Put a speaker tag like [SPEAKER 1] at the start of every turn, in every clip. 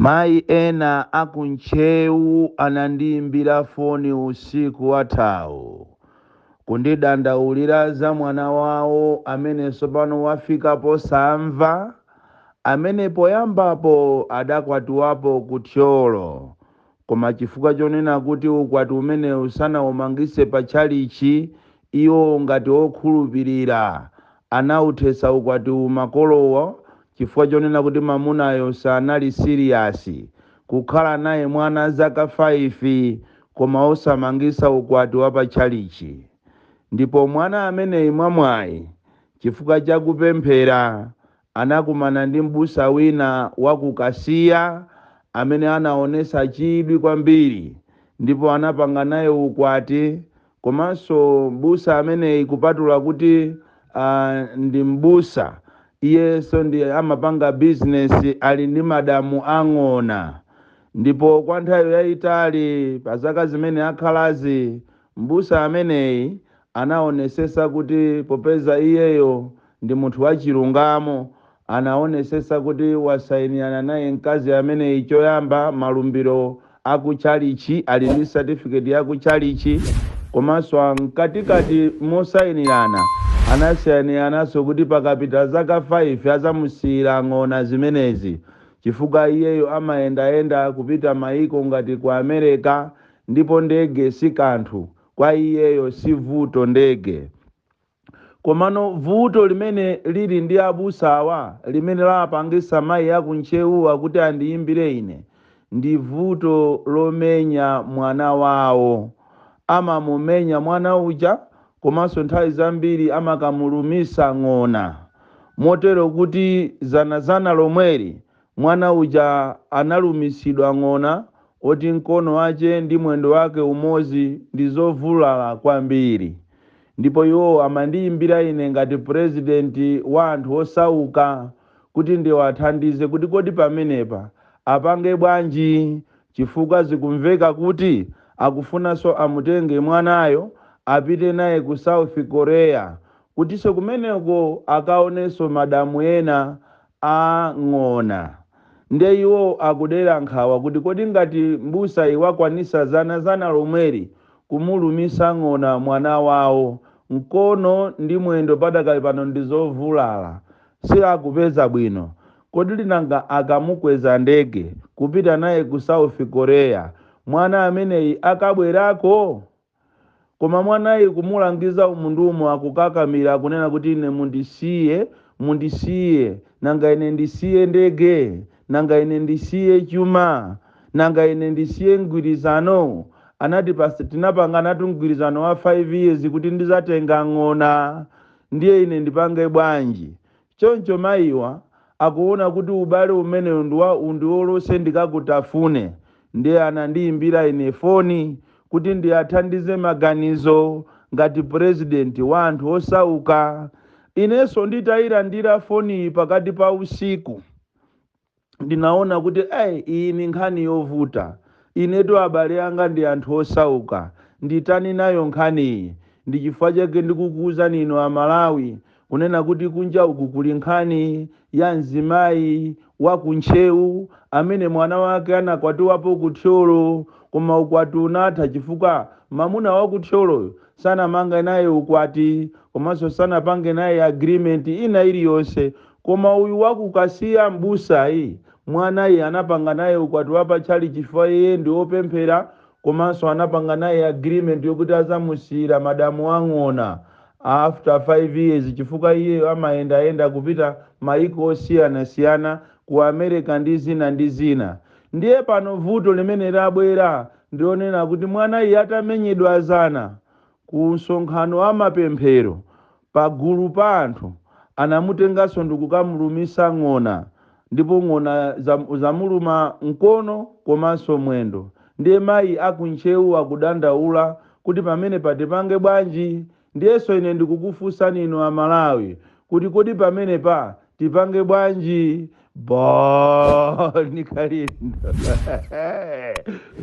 [SPEAKER 1] Mayi ena a ku Ntcheu anandiimbira foni usiku wathawu kundidandaulira za mwana wawo amene tsopano wafika posamva, amene poyambapo adakwatiwapo ku Thyolo, koma chifukwa chonena kuti ukwati umenewu sanaumangitse pa tchalitchi, iwo ngati okhulupirira anauthetsa ukwatiwu makolowo chifukwa chonena kuti mamunayo sanali siriyasi kukhala naye mwana zaka 5 koma osamangisa ukwati wa pa tchalitchi. Ndipo mwana ameneyi mwamwayi chifukwa cha kupemphera anakumana ndi m'busa wina wa ku Kasiya amene anaonesa chidwi kwambiri ndipo anapanga naye ukwati. Komanso m'busa ameneyi, kupatula kuti ndi m'busa, iyenso ndi amapanga bizinesi, ali ndi madamu ang'ona. Ndipo kwa nthawi yayitali pa zaka zimene akhalazi, m'busa ameneyi anaonesesa kuti popeza iyeyo ndi munthu wachilungamo, anaonesesa kuti wasainirana naye mkazi ameneyi choyamba malumbiro akutchalichi, ali ndi certificate yakutchalichi. Komanso mkatikati mosainirana, anasainirananso kuti pakapita zaka 5 azamusiyira ng'ona zimenezi, chifukwa iyeyo amayendayenda kupita maiko ngati ku America, ndipo ndege si kanthu kwa iyeyo, si vuto ndege. Komano vuto limene lili ndi abusawa, limene lapangisa mayi aku Ntcheuwa kuti andiyimbire ine, ndi vuto lomenya mwana wawo. Amamumenya mwana uja, komanso nthawi zambiri amakamulumisa ng'ona, motero kuti zanazana lomweli mwana uja analumisidwa ng'ona oti mkono wace ndi mwendo wake umodzi ndi zovulala kwambiri. Ndipo iwo amandiyimbira ine ngati purezidenti wa anthu osauka kuti ndiwathandize kuti kodi pamenepa apange bwanji, chifukwa zikumveka kuti akufunanso amutenge mwanayo apite naye ku South Korea, kutinso kumeneko akaonenso madamu ena a ng'ona. Ndiye iwo akudera nkhawa kuti kodi ngati mbusa iwakwanisa zana zana lomweli kumulumisa ng'ona mwana wawo, mkono ndi mwendo padakali pano ndi zovulala, siakupeza bwino, kodi linanga akamukweza ndege kupita naye ku South Korea, mwana ameneyi akabwerako? Koma mwanayi kumulangiza umu ndi umu, akukakamira kunena kuti, "Ine mundisiye, mundisiye. Nanga ine ndisiye ndege? Nanga ine ndisiye chuma? Nanga ine ndisiye mgwirizano?" Anati pasi tinapanganatu mgwirizano wa 5 years kuti ndizatenga ng'ona, ndiye ine ndipange bwanji? Choncho mayiwa akuona kuti ubale umenewu ndiwolose ndikakutafune. Ndiye anandiyimbira ine foni kuti ndiyathandize maganizo ngati purezidenti wa anthu osauka. Inenso nditayilandira foniyi pakati pa usiku, ndinaona kuti ei, iyi ni nkhani yovuta. Inetu abale anga ndi anthu osauka, nditani nayo nkhaniyi? Ndi chifukwa chake ndikukuwuzani inu Amalawi kunena kuti kunja uku kuli nkhani ya mzimayi wa kuntcheu amene mwana wake anakwatiwapo kuthyolo, koma ukwati unatha chifukwa mamuna wa kuthyoloyo sanamange naye ukwati, komanso sanapange naye agreement ina iliyonse. Koma uyu wakukasiya, mbusayi, mwanayi anapanga naye ukwati wa patchali chifukwa iye ndi wopemphera, komanso anapanga naye agreement yokuti azamusiyira madamu ang'ona after 5 years, chifukwa iyeyo amayendayenda kupita maiko osiyanasiyana ku America ndi zina ndi zina. Ndiye pano vuto limene labwera ndionena kuti mwanayi atamenyedwa zana ku msonkhano wa mapemphero pagulu pa anthu, anamutenganso ndikukamulumisa ng'ona, ndipo ng'ona zamuluma mkono komanso mwendo. Ndiye mayi akuntcheu akudandaula kuti pamene patipange bwanji? Ndiyenso ine ndikukufunsani inu Amalawi kuti kodi pamene pa tipange bwanji? Bon Kalindo,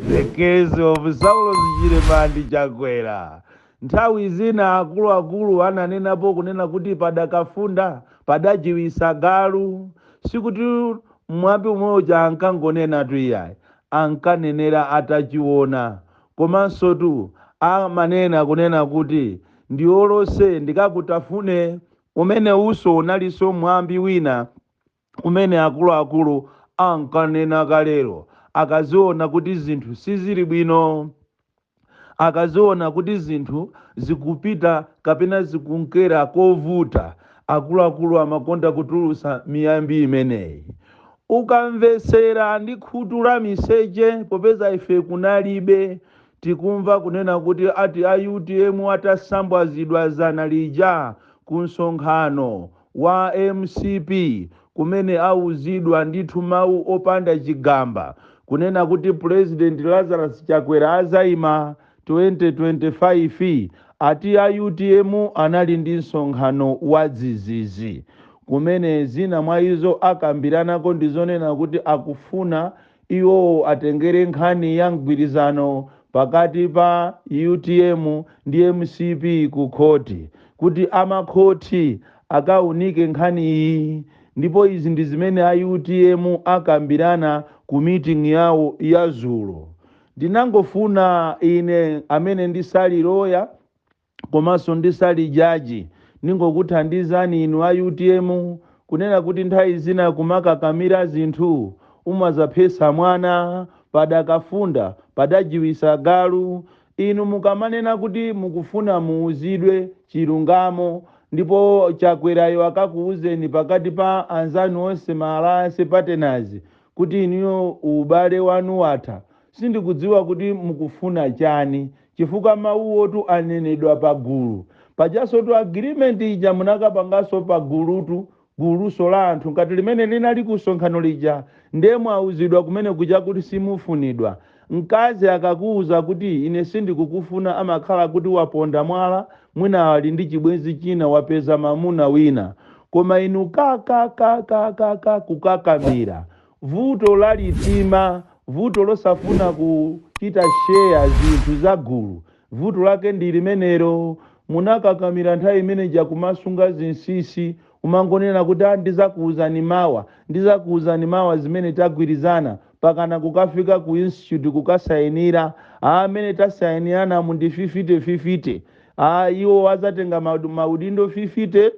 [SPEAKER 1] the case of Saulos Chilima ndi Chakwera. Nthawi zina akuluakulu ananenapo kunena kuti padakafunda padajiwisa galu. Sikuti Mwambi umwe uja ankangonenatu iyayi, ankanenera atachiona. Komanso tu amanena kunena kuti ndiolose ndikakutafune. Umene uso unalinso mwambi wina umene akuluakulu ankanena kalero akaziona kuti zinthu sizili bwino, akaziona kuti zinthu zikupita kapena zikunkera kovuta. Akuluakulu amakonda kutulusa miyambi imeneyi. Ukamvesera ndi khutu la miseche, popeza ife kunalibe, tikumva kunena kuti ati a UTM atasambwazidwa zana lija ku msonkhano wa MCP, kumene auzidwa ndithu mawu opanda chigamba kunena kuti President Lazarus Chakwera azayima 2025, ati a UTM anali ndi msonkhano wa dzidzidzi kumene zina mwa izo akambiranako ndizonena kuti akufuna iwowo atengere nkhani ya mgwirizano pakati pa UTM ndi MCP ku khoti, kuti amakhoti akaunike nkhani iyi. Ndipo izi ndi zimene a UTM akambirana ku meeting yawo ya zulo. Ndinangofuna ine amene ndisali loya komanso ndisali jaji, ningokuthandizani inu a UTM kunena kuti nthawi zina kumakakamira zinthu umazaphesa mwana. Padakafunda padajiwisa galu. Inu mukamanena kuti mukufuna muuzidwe chilungamo, ndipo Chakwerayo akakuuzeni pakati pa anzanu onse, ma alliance partners, kuti inuyo ubale wanu watha, sindikudziwa kuti mukufuna chani, chifukwa mawuwotu anenedwa pagulu. Pajasotu agreement ija munakapanganso pagulutu, guluso la anthu ngati limene linali kusonkhano lija. Ndiye mwauzidwa kumene kuja kuti simufunidwa. Mkazi akakuuza kuti ine sindikukufuna, amakhala kuti waponda mwala, mwina ali ndi chibwenzi china, wapeza mamuna wina. Koma inu kakakakakaka kukakamira. Vuto lalitima, vuto losafuna kuchita share zinthu za gulu, vuto lake ndi limenelo. Munakakamira nthawi imeneja kumasunga zinsisi, umangonena kuti, "Ah, ndizakuuzani mawa, ndizakuuzani mawa zimene tagwirizana," pakana kukafika ku institute kukasayinira. Amene tasayinirana mu ndi 50-50. Ah, iwo azatenga maudindo 50,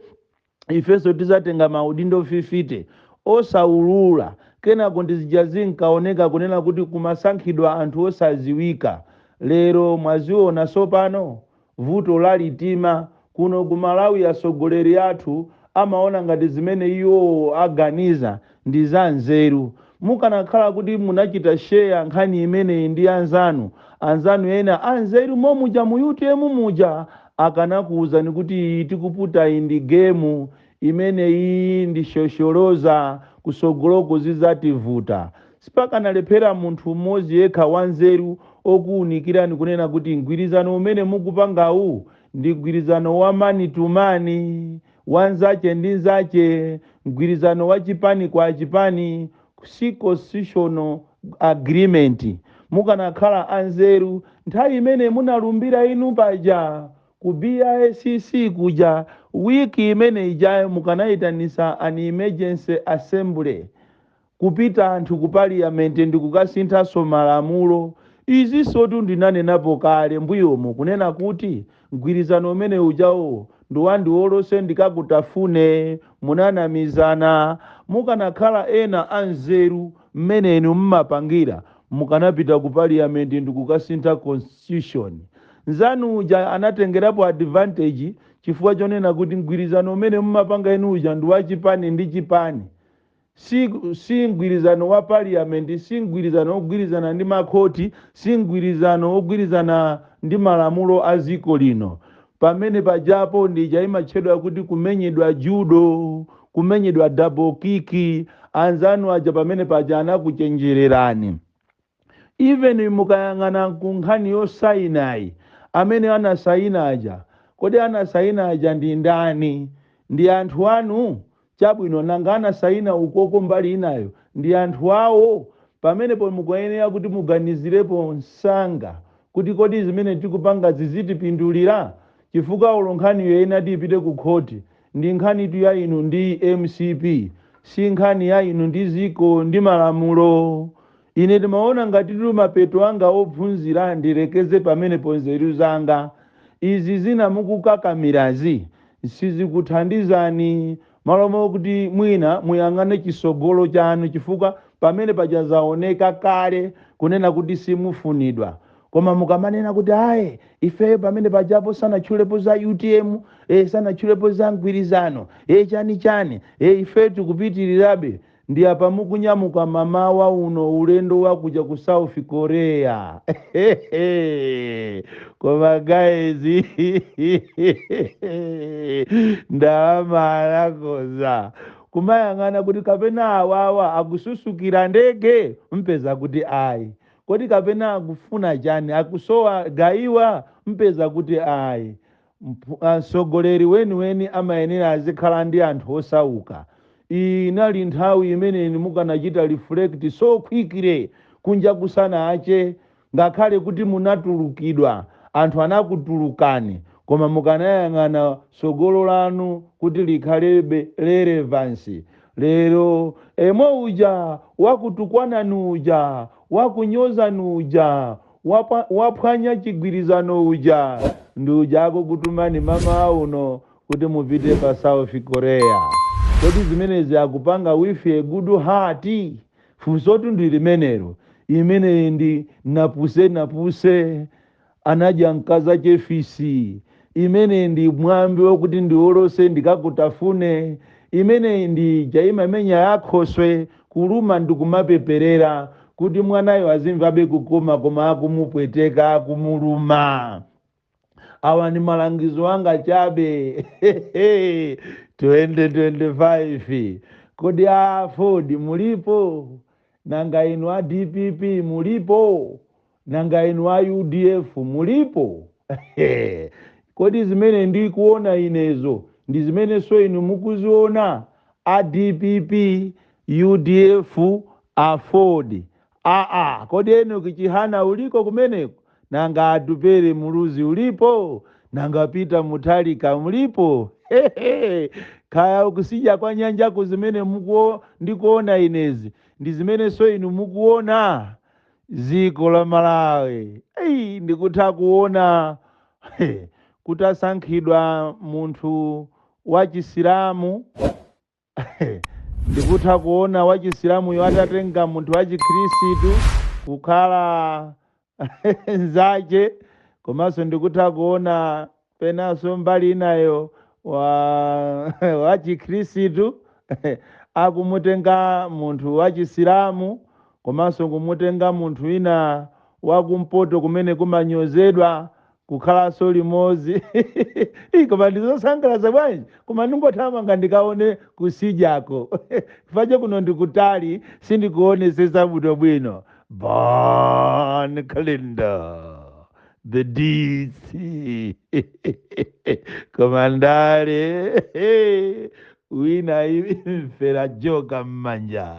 [SPEAKER 1] ifenso tizatenga maudindo 50, osaulula. Kenako ndizija zinkaoneka kunena kuti kumasankhidwa anthu osaziwika. Lero mwaziona sopano vuto lalitima kuno ku Malawi. Atsogoleri athu amaona ngati zimene iwo aganiza ndi za nzeru. Mukanakhala kuti munachita share nkhani imeneyi ndi anzanu, anzanu ena anzeru momuja mu UTM muja, akanakuwuzani kuti iyi tikuputa iyi ndi game imene iyi ndi shosholoza, kusogoloko zidzativuta. Sipakanalephera munthu mmodzi yekha wanzeru okuwunikirani kunena kuti mgwirizano umene mukupangawu ndi mgwirizano wa man to man, wanzache ndi nzache, mgwirizano wa chipani kwa chipani, si constitutional agreement. Mukanakhala anzeru nthawi imene munalumbira inu paja ku BICC kuja, wiki imene ijayo mukanayitanisa an emergency assembly, kupita anthu ku parliament ndi kukasinthanso malamulo. Izinso ndinanenapo kale mbuyomo kunena kuti mgwirizano umene ujawo ndiwandiwolose ndikakutafune, munanamizana. Mukanakhala ena anzeru mmene inu mmapangira, mukanapita ku parliament ndi kukasintha constitution. Nzanu uja anatengerapo advantage chifukwa chonena kuti mgwirizano umene mmapanga inu uja ndi wachipani ndi chipani, si mgwirizano wa parliament, si mgwirizano wogwirizana ndi makhoti, si mgwirizano wogwirizana ndi malamulo a dziko lino. Pamene pajapo ndija imatchedwa kuti kumenyedwa judo, kumenyedwa double kick. Anzanu aja pamene paja anakuchenjererani. Even mukayang'ana ku nkhani yosayinayi, amene anasayina aja, kodi anasayina aja ndi ndani? Ndi anthu anu. Chabwino, nanga anasayina ukoko mbali inayo ndi anthu awo? Pamenepo mukuyenera kuti muganizirepo msanga kuti kodi zimene tikupanga zizitipindulira? Chifukwa ulo nkhaniyo inati ipite ku khoti ndi nkhanitu ya inu ndi MCP. Si nkhani ya inu ndi ziko ndi malamulo. Ine ndimaona ngatitu mapeto anga ophunzira ndilekeze pamenepo nzeru zanga. Izi zina mukukakamirazi sizikuthandizani, malo mokuti mwina muyang'ane chisogolo chanu, chifukwa pamene paja zaoneka kale kunena kuti simufunidwa. Koma mukamanena kuti ayi, ifeyo pamene pajapo sanatchulepo za UTM, sanatchulepo za mgwirizano, chani chani, ife tikupitirirabe. Ndi apa mukunyamuka mamawa uno ulendo wakuja ku South Korea. Koma guys, ndalama anakoza kumayang'ana kuti kapena awawa akususukira ndege, mpeza kuti ayi. Kodi kapena akufuna chani? Akusowa gayiwa, mpeza kuti ayi. Mtsogoleri weniweni amayenera azikhala ndi anthu osauka. Iyi inali nthawi imene mukanachita reflect so quickly kunja kusana ache, ngakhale kuti munatulukidwa, anthu anakutulukani, koma mukanayang'ana tsogolo lanu kuti likhalebe relevance. Lero emwe uja wakutukwanani uja, wakunyozani uja, waphwanya chigwirizano uja, ndi uja akukutumani mama uno kuti mupite pa South Korea. Kodi zimenezi akupanga with a good heart? Funsotu ndi limenelo. Imeneyi ndi napuse napuse anadya mkaza chefisi. Imene ndi mwambi wokuti ndiwolose ndikakutafune. Imene ndi jaimamenya yakhoswe kuluma ndikumapeperera kuti mwanayo azimvabe kukoma, koma akumupweteka, akumuluma. Awa ni malangizo anga chabe. 2025, kodi a Ford mulipo? Nanga inu a DPP mulipo? Nanga inu a UDF mulipo? Kodi zimene ndikuona inezo ndi zimenenso inu mukuziona? A DPP, UDF, a Ford, aa, kodi Enoch Chihana uliko kumeneko? Nanga Atupele Muluzi ulipo? Nanga Peter Mutharika mulipo? Kaya ukusija kwa nyanjako, zimene ndikuona inezi ndi zimenenso inu mukuona? Dziko la Malawi. Ei, ndikutha kuona kutasankhidwa munthu wa Chisilamu, ndikutha kuona wa Chisilamuyo atatenga munthu wa Chikhristu kukhala nzache, komanso ndikutha kuona penanso mbali inayo wa Chikhristu akumutenga munthu wa Chisilamu, komanso kumutenga munthu wina wakumpoto kumene kumanyozedwa kukhalanso limodzi. Koma ndizosangalatsa bwanji! Koma ndingothamanga ndikaone kusijako, fache kuno ndikutali, sindikuonesesa bwinobwino. Bon Kalindo, the DC. Komandale wina imfera joka m'manja.